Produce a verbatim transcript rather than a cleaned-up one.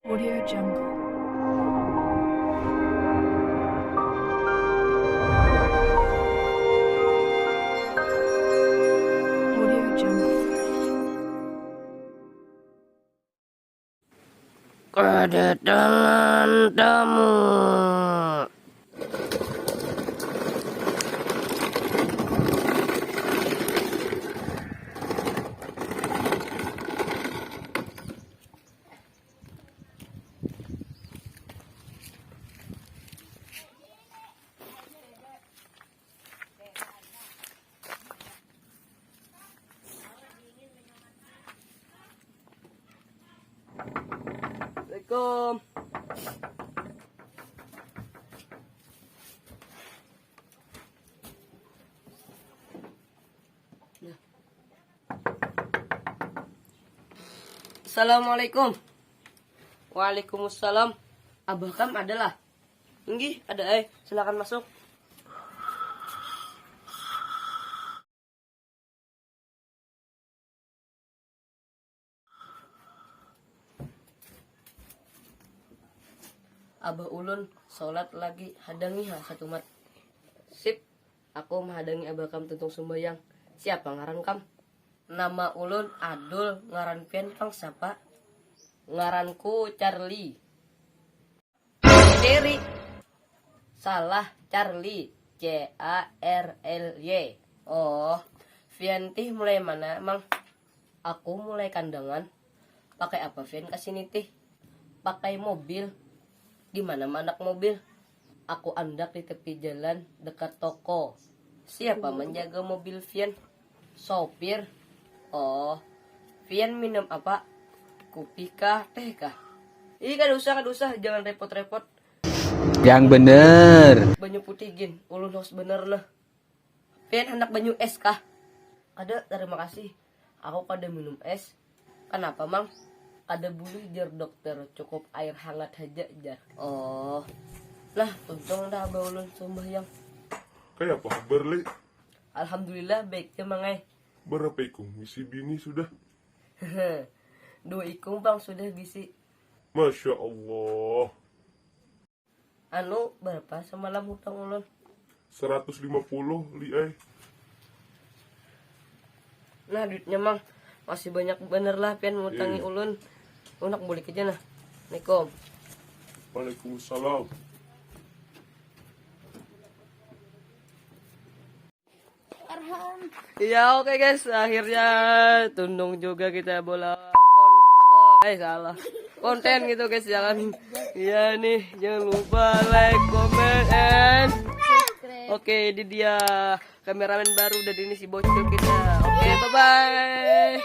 Audio Jungle. Audio Jungle. Kedatangan tamu. Assalamualaikum. Assalamualaikum. Waalaikumsalam. Abah kam ada lah? Inggih, ada ai. Silakan masuk. Abah ulun salat lagi, hadangi ha satumat. Sip, aku mahadangi abah kam tuntung sumbayang. Siapa ngaran kam? Nama ulun Adul, ngaran pian pang siapa? Ngaranku Charlie. Carry. Salah, Charlie. C A R L Y. Oh, pian tih mulai mana, Mang? Aku mulai Kandangan. Pakai apa pian ka sini tih? Pakai mobil. Di mana mandak mobil? Aku andak di tepi jalan dekat toko. Siapa menjaga mobil pian? Sopir. Oh, pian minum apa? Kopi kah, teh kah? Ih, kada usah, kada usah, jangan repot-repot. Yang bener. Banyu putih gin, ulun haus bener nah. Pian handak banyu es kah? Kada, terima kasih. Aku kada minum es. Kenapa, Mang? Kada bulih, jar dokter, cukup air hangat haja, jar. Oh. Nah, tuntung dah abah ulun sumbahyang. Kaya apa kabar, Li? Alhamdulillah, baik ja, Mang ai. Berapa ikung bisi bini sudah? Dua ikung pang sudah bisi. Masya Allah. Anu, berapa semalam hutang ulun? Seratus lima puluh, Li ai. Nah, duitnya, Mang. Masih banyak bener lah pian mutangi ulun. Unak bulik aja nah. Assalamualaikum. Waalaikumsalam. Arhan. Ya, oke guys, akhirnya tuntung juga kita bola kon-, eh, salah. Konten gitu guys, jangan. Ya nih, jangan lupa like, comment, and oke, ini dia kameramen baru dan ini si bocil kita. Oke, bye bye.